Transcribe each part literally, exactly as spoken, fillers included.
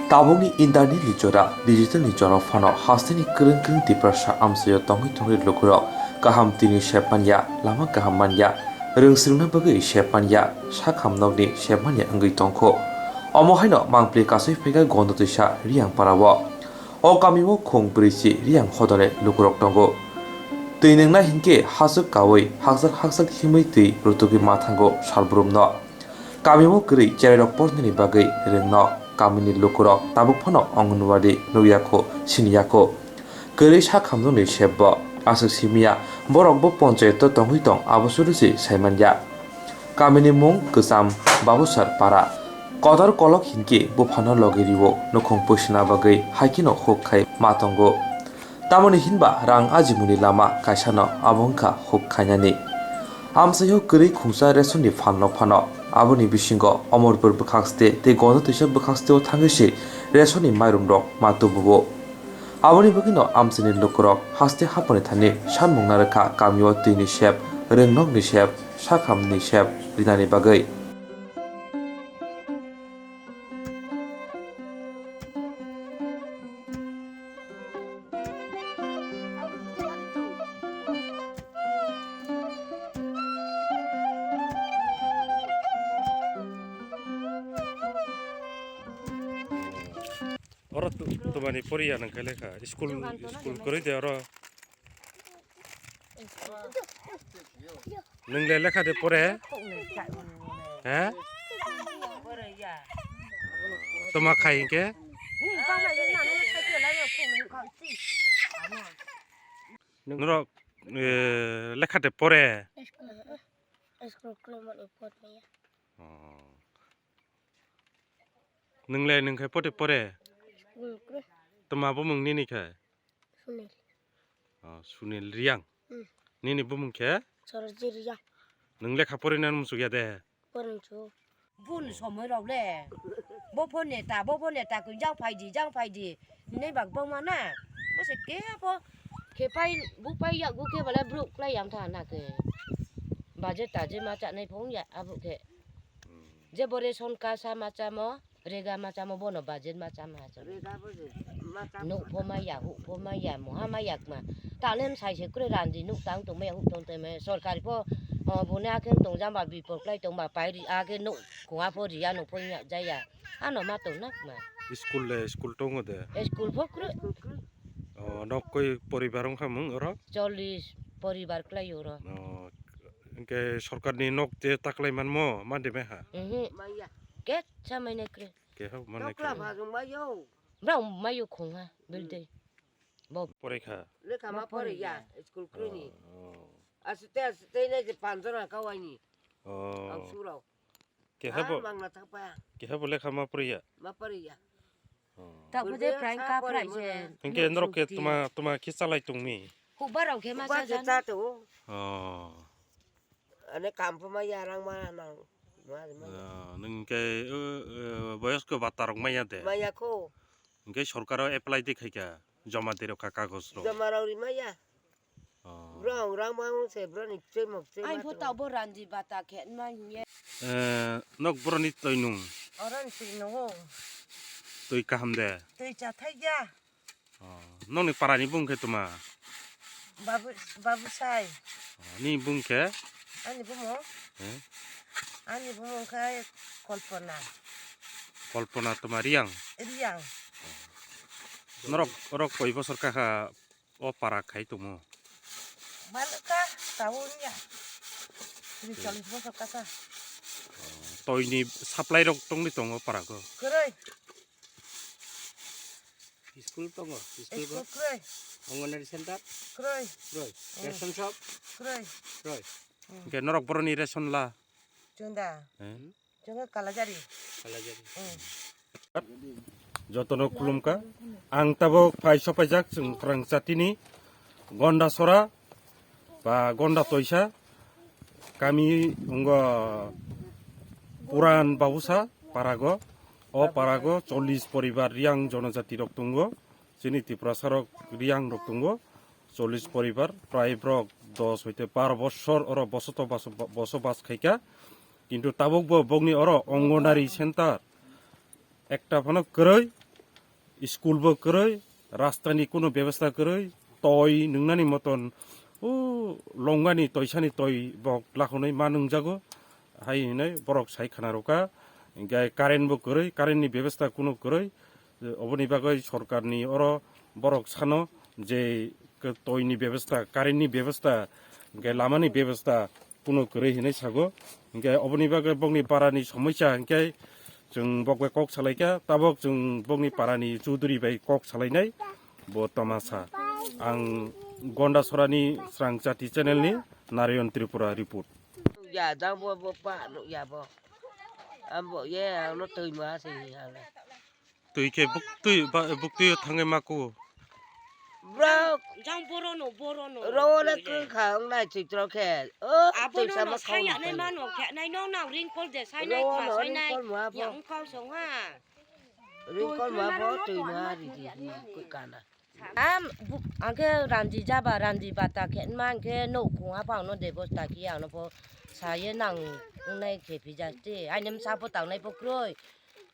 Tabukni internet ni jora, digital ni jora phano hasteni kwrwng kwrwng Tiprasa amchaio tongwi tongwi lukurok kaham tini sep manya, lama kaham manya, rwng swrwngna bagwi sep manya, sak ham nokni sep manya wngwi tongkho. Omo haino mangpli kasui phaikha Gonda twisa Riyang parao. O kamio khung brwichi Riyang hodole lukurok tongo. Twi nwngna hinkhe haswk kaui hakchal hakchal himwi twi rutugwi ma thango salbrumno. Kamio kwrwi cherairok pornani bagwi rwngno kamini lukurok tabuk phano Anganwadi nukyakho, siniyakho. Kwrwi sak hamjaknai sebbo aswk simiya, borokbo ponchayato tongwi tong, abo surusi saimanya. Kamini mung kwcham Babusar para. Kotor kolok hinkhe buphano logi rio, nukhung puisina bagwi haikheno huk khai ma tongo. Tamoni hinba rang ajimuni lama kaisano abo wngkha huk khainani. Amchaio kwrwi khungsa resonni phalno phano. Aboni bisingo Omorpur bwkhakste tei Gonda twisa bwkhakteo thangwi se resonni mairumrok ma tubuo. Aboni bagwino amchaini lukurok haste haphani thani sanmung narwkha kamio twini sep, rwngnokni sep, sakhamni sep rinani bagwi. Oro tu-, tumani poriya nang khe lekha. School, school kwrwi de oro. Nwng le lekha de pore? He? Toma khai hinkhe? Norok, eh, lekha de pore? School kwrwi mani pot maya. Oh. Nwng le nwng khe pote pore? School kwrwi. Toma bumung nini khe? Sunil. Oh, Sunil Riyang. Hmm. Nini bumung khe? Sorji Riyang. Nwng lekha porinani muchuk ya de? Porinchu. Bun somoi rok le. Bo pho neta, bo pho neta kung jang phaidi, jang phaidi. Hinwi bak bangma na. Bo se kebo khe pai, bu pai ya, bu khe bale bruk klai yang tha na khe. Baje taje ma chanai phong ya, abo khe. Hmm. Je bo ration kasa ma chamo, rega ma chamo, bono budget ma chama ha chamo. Rega budget ma chamo. Nuk pho ma ya, huk pho ma ya, moha ma yak ma. Talem sai se kre ranji nuk tang tong ma ya, huk tong tong ma ya. Sorkari pho, oh, bone akhe tong jam ba bipor klai tong ba pai ri akhe nuk khua pho ri ya, nuk pho ya ja ya. Ano ma tong nak ma. School le, school tongo de. School pho kre. Oh, nok koi poribar wngkha mung oro? Chollish poribar klai oro. Oh, Hingke sorkarni nok je taklai manmo, mande meha? Mhm. Maya. Ketsa maine kre. Keha mane kre. Tokla bhagwng mayo. Brao mayo khongha, belde. Bo. Porekha. Lekha ma pore ya, school kroni. Oh, oh. Asite asite ne je panjora kawaini. Oh. Ang surau. Keha bo. Mangna thapa. Keha bo lekha ma pore ya? Ma pore ya. Oh. Tak buje prank ka prai je. Hingke norok ke tuma, tuma kisa lai tungmi. Hubar rok khe ma cha jan. Oh. Ane kam pha ma ya rang ma nang. Ma, ma. Ah, nwng khe, uh, uh, boyos ko bata rok maya de. Maya ko. Hingke sorkaro apply de khaika, joma de rok kha kagos rok. Joma rok ri maya. Oh. Bro, rang ma se bro ni twi mok twi. Ai ma pho to. Tabo ranji bata khe ma ye. Eh, nok bro ni twi nung. Oran twi nungo. Twi kaham de. Twi cha thai ya. Oh, nokni parani bung khe tuma? Babu, Babu Sai. Oh, ni bung khe? Ani bumung? Eh? Ani bumung khe Kolpona. Kolpona tuma Riyang? Riyang. Norok, orok koi bosor kakha o para khai tumo? Balwkha, tawon ya. Tris chollish bosor kasa. Oh, toini supply rok tongni tongo para ko? Kwrwi. School tongo, school. School kwrwi. Anganwadi center? Kwrwi. Kwrwi. Mm. Ration shop? Kwrwi. Kwrwi. Mm. Hingke norok boroni ration la? Chunda. Eh? Chunda Kalajari. Kalajari. Mm. Jotono khulumkha. Ang tabok phai sopaijak chwng Phrang chatini Gonda Sora ba Gonda Toisa kami wngkha Puran Babusa parago. O parago chollish poribar Riyang jonojati rok tongo. Chini Tiprasa rok Riyang rok tongo. Chollish poribar, prai borok dos hoite baro bosor oro bosoto baso-, bosobas khaikha. Kintu tabukbo bokni oro Anganwadi center Ekta phano kwrwi, school bo kwrwi, rastani kuno bebostha kwrwi, toi nwngnani moton, o longani toisani toi bok lakhonwi ma nwngjago, hai hinwi borok sai khna rwkha. Hinkhe current bo kwrwi, current ni bebostha kuno kwrwi, oboni bagwi sorkarni oro borok sano je toini bebostha, current ni bebostha, hinkhe lamani bebostha, kuno kwrwi hinwi sago. Hinkhe oboni bagwi bokni parani somosya hinkhe chwng bok bai kok salaikha, tabok chwng bokni parani chuduri bai kok salainai bo tamasa. Ang Gondasorani Srangchati channel ni Narayan Tripura report. Ya, jang bo, bo pa, ya bo. Ambo ye, ano twi ma se ya. Twi khe buk twi ba, buk twi thangwi ma kuo. Bro, jang borono, borono. Ro le kung kha wngnai chitro khe. O, abono twi sama no saya khong nai twi. Mano khe nai no nang ring kol de sai nai. Ro ma no sai ring nai. Kol ma bo. Ya ung kau song ha. Ring kol ma bo twi ma ri di kui kana. Am, bu-, angkhe randi jaba, randi bata khe ma angkhe no khung ha phang no de bosta ki ano pho saye nang nai khe phi ja te. Ai nem sa pho tang nai pho kroi.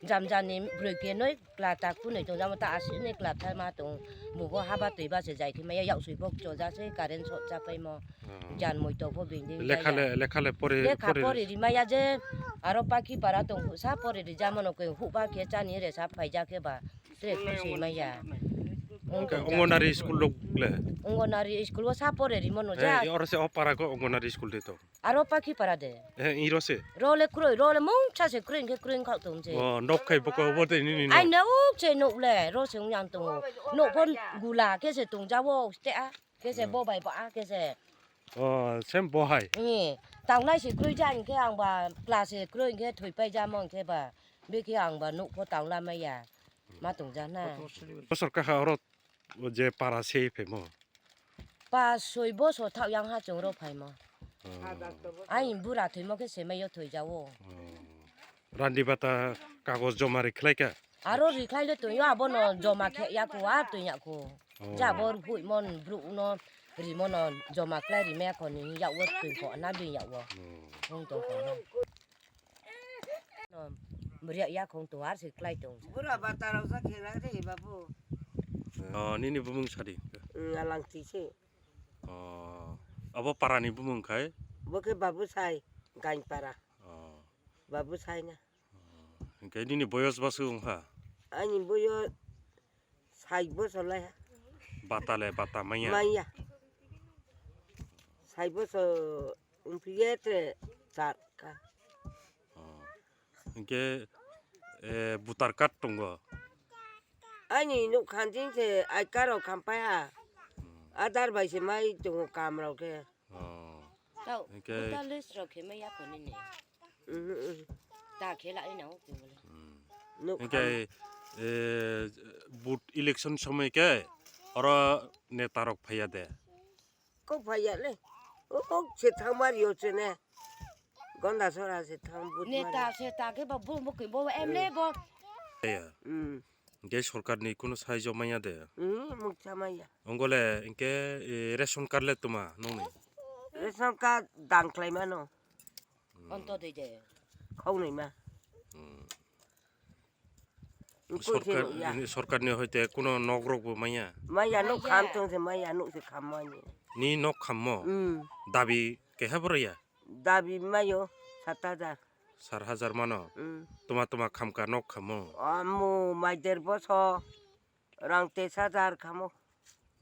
Jam jani broi kenoi kla tak phunoi tong jamo ta aswk ni kla tharma tong. Mubo haba twi ba se jai khe maya yak sui bok cho ja se current short cha pai mo. Hmm. Jan moi to pho bindi. Lekha le, lekha le pore, lekha pore. Pore ri maya je aro pakhi para tong sa pore ri jamo no khe hu ba khe chani re sa phai ja khe ba tre khusi maya. Ong tong ja. Ongonari school lok le. Ongonari school o sa pore ri mo no ja. Eh, oro se o para ko ongonari school de to. Aro pakhi para de. Eh, iro se. Ro le kroi, ro le mungsa se kroi, hingke kroi wngkha tong se. Oh, nok khai boko bo de nini no. Ai nok se nok le, ro se wng yang tongo. Nok pon gula khe se tong ja wo, ste a, khe se hmm. Bo bai ba a, khe se. Oh, sem bo hai. Ni, tang nai se kroi ja, hingke ang ba class se kroi, hingke thoi pai ja mo, hingke ba. Bikhe ang ba nok pho tang la maya. Ma tong ja na. Bosor kaha oro O je para se phaimo. Pas soi bosor thak yang ha chwng ro phaimo. Oh. Ai bura thwimo khe semai yo thoi jawo. Oh. Randi bata kagoj joma ri khlai kha? Aro ri khlai le tong yo, abono joma khe ya ko, ar tong ya ko. Oh. Ja bo hui mon bru no ri mono joma khlai ri me ko ni ya wo tong ko na bi ya wo. Oh. Hung tong ko na. No, bwrwi ya khong to ar se klai tong. Bura bata rok sa khela de babu. Oh, nini bumung sadi. Mm, alang ti se. Oh, abo para ni bumung khai? Bo khe babu sai, gain para. Oh. Babu sai na. Oh, hingke nini boyos basu wngkha? Ani boyos Sai bosor lai ha. Bata le bata manya. Manya. Sai bosor wngphi ye tre char ka. Oh. Hingke, eh, voter card tongo? Ani nuk khanjing se ai karo khampai ha. Hmm. Adar bai se mai tongo kam rok khe. Oh. Tao, hingke voter list rok khe maya kho nini. Mhm, mhm. Ta khe la ina o khe bole. Hmm. Nuk hingke, khan- eh, vote election somoi khe oro neta rok phaiya de. Ko phaiya le. O, o, se thang mar yo se ne. Gonda sora se thang vote neta mar. Se ta khe ba bo, bo khe bo M L A bo. Ya. Hmm. Hingke sorkar ni kunu sahajyo manya de? Hmm, muksa manya. Ongole hingke, eh, ration card le toma nongni? Ration card dang khlai mano. Hmm. Onto de de. Khau nai ma. Hmm. Sorkar, sorkar ni hoite kuno nok rok bo manya? Manya, nok kham tong se manya, nok se kham manya. Ni nok kham mo? Hmm. Dabi keha boro ya? Dabi mayo sat hajar. Sat hajar mano? Hmm. Toma toma kham ka nok kham mo? Amo mai der boso. Rang tes hajar khamo.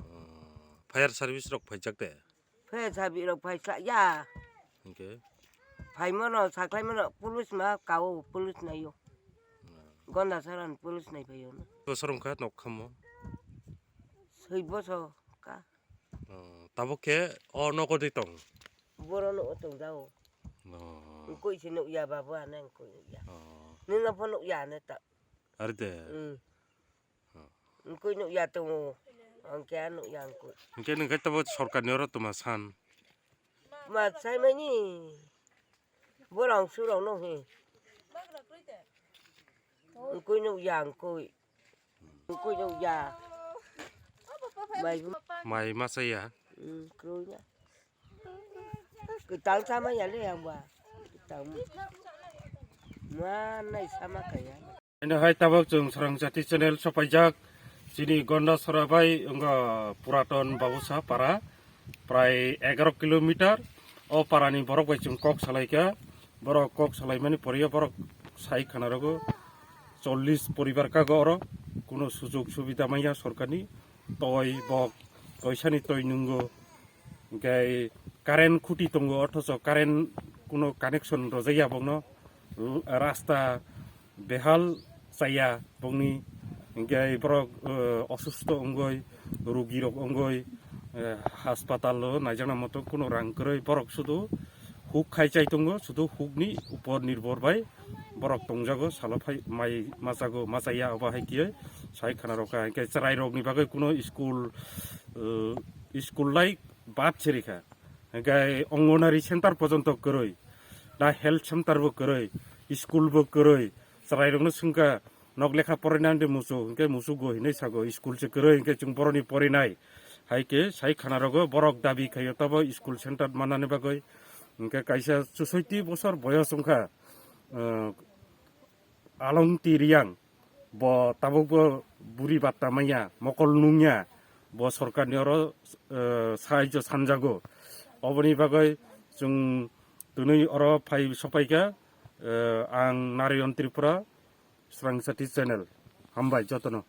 Oh, fire service rok phaijak de? Fire service rok phai khlai ya. Hingke? Phai mano, saklai mano, police ma kao, police naio. Hmm. Gonda saran police nai phaio na. Bosor wngkha nok khamo? Soi boso ka. Oh, tabuk khe o nogo de tong? Boro nogo tong jao. Oh. Ngkoi se nuk ya babu ane ngkoi nuk ya. Oh. Nino pho nuk ya ane ta. Ari de? Hmm. Ngkoi nuk ya tongo. Ang khe a nuk ya ngkoi. Hingke nung khe tabo sorkar ni oro toma san. Ma sai mani. Borong surong no he. Ngkoi nuk ya ngkoi. Ngkoi nuk ya. Mai. Mai masa ya. Hmm, kroi ya. Kwtal sama ya le ang ba. Kwtal. Ma nai sama kaya. Ino hai tabok chwng Srang Jati channel sopaijak. Chini Gonda Sora bai wngkha Puraton Babusa para, prai egaroh kilometer. O parani borok bai chwng kok salaikha. Borok kok salaimani poriya borok sai khana rogo chollish poribar kago oro. Kuno sujog subida manya sorkarni. Toi bok, toisani toi nungo. Hingke current khuti tongo, othocho current kuno connection rwjakya bokno. Rasta behal chaya bokni, hingke borok, eh, osusto wngoi, rugirok wngoi, eh, haspatalo naijakna moto kuno rang kwrwi, borok sudu huk khai chai tongo, sudu hukni upor nirbor bai borok tongjago, salo phai mai machago, machaya obo hai kiyoi sai khana rokha. Hingke chwrairokni bagwi kuno school, eh, school lai bad sirikha. Hingke Anganwadi center porjonto kwrwi, na health center bo kwrwi, school bo kwrwi, chwrairokno swngkha, "Nok lekha porinani de muchuk?" Hingke muchukgo hinwi sago, "School se kwrwi," hingke chwng boroni porinai. Hai khe sai khana rogo borok dabi khaio tabo school center manani bagwi. Hingke kaisa chusoiti bosor boyos wngkha, eh, Alongti Riyang, bo tabukbo buri batta manya, mokol nungya, bo sorkarni oro, eh, sahajjo sanjago. Oboni bagwi chwng twnwi oro phai sopaikha, eh, ang Narayan Tripura, Srang Jati channel. Hambai jotono.